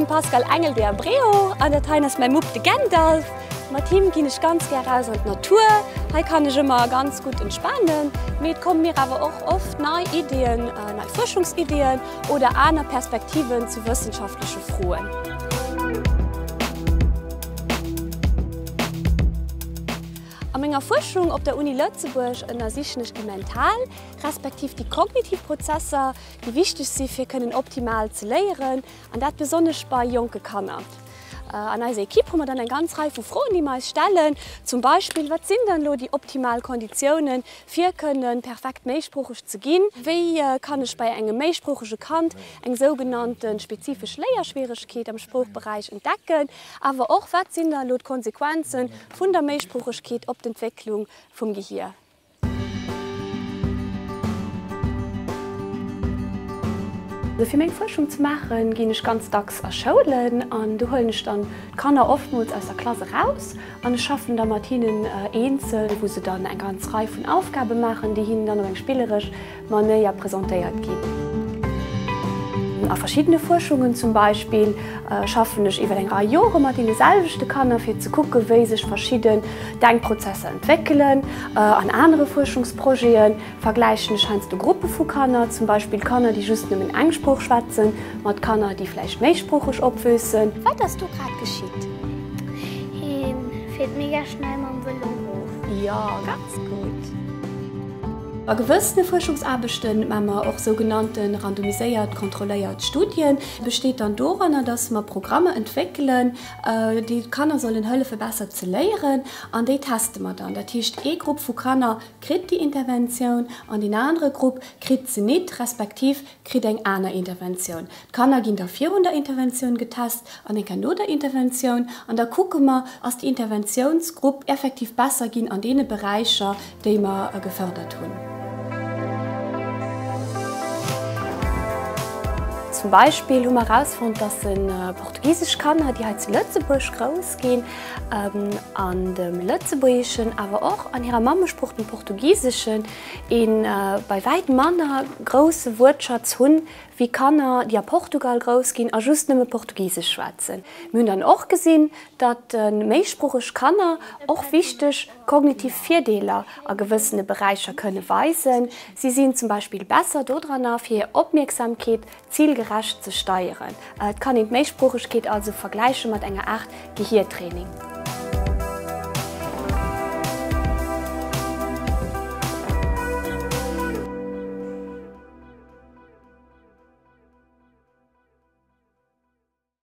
sinn d'Pascale Engel de Abreu an dat heien ass mäi Mupp de Gandalf. Mat him ginn ech ganz gär raus an d'Natur. Hei kann ech ëmmer ganz gutt entspanen, mee et komme mir awer och oft nei Iddien, nei Fuerschungsiddien oder aner Perspektiven zu wëssenschaftleche Froen. A menger Fuerschung op der Uni Lëtzebuerg ënnersichen ech déi mental, respektiv déi kognitiv Prozesser, déi wichteg si fir kënnen optimal ze léieren, an dat besonnesch bei jonke Kanner. An eiser Ekipp hu mer dann eng ganz Rei vu Froen, déi mer eis stellen, zum Beispill, Wat sinn dann elo déi optimal Konditiounen, fir kënne perfekt méisproocheg ze ginn? Wéi kann ech bei engem méisproochege Kand eng sougenannte spezifesch Léierschwieregkeet am Sproochberäich entdecken? Awer och, Wat sinn dann elo d'Konsequenze vun der Méisproochegkeet op d'Entwécklung vum Gehier? Fir meng Fuerschung ze maachen, ginn ech ganz dacks a Schoulen an do huelen ech dann d'Kanner oftmools aus der Klass eraus an ech schaffen da mat hinnen eenzel, wou se dann eng ganz Rei vun Aufgabe maachen, déi hinnen dann op eng spilleresch Manéier presentéiert ginn. A verschiddene Fuerschungen zum Beispill schaffen ech iwwer eng Rei Jore mat deene selwechte Kanner, fir ze kucke wéi sech verschidden Denkprozesser entwéckelen. An anere Fuerschungsprojete vergläichen ech heiansdo Gruppe vu Kanner, zum Beispill Kanner, déi just nëmmen eng Sprooch schwätzen, mat Kanner, déi vläicht méisproocheg opwuessen. Wat ass do grad geschitt? Hien fiert mega schnell mam Vëlo erof. Jo, ganz gutt. A gewëssene Fuerschungsaarbechte maache mer och sougenannte randomiséiert kontrolléiert Studien. Besteet dann doranner, dass mer Programmer entwéckelen, déi d'Kanner sollen hëllefe besser ze léieren an déi teste mer dann. Dat heescht, ee Grupp vu Kanner kritt déi Interventioun an deen anere Grupp kritt se nit, respektiv kritt eng aner Interventioun. D'Kanner ginn da virun der Interventioun getest an eng Kéier no der Interventioun an da kucke mer, ass déi Interventiounsgrupp effektiv besser ginn an deene Beräicher, déi mer gefërdert hunn. Zum Beispill hu mer erausfonnt, dass portugisesch Kanner, déi hei zu Lëtzebuerg grouss ginn, an dem Lëtzebuergeschen, awer och an hirer Mammesprooch, dem Portugiseschen, ee bei wäit manner grousse Wuertschatz hunn, wéi Kanner, déi a Portugal grouss ginn a just nëmme Portugisesch schwätzen. Mir hunn dann och gesinn, datt méisproocheg Kanner och wichteg kognitiv Virdeeler a gewëssene Beräicher kënne weisen. Si sinn zum Beispill besser dodranner, fir hir Opmierksamkeet zilgerecht ze steieren. Et kann een d'Méisproochegkeet also vergläiche mat enger Aart Gehiertraining.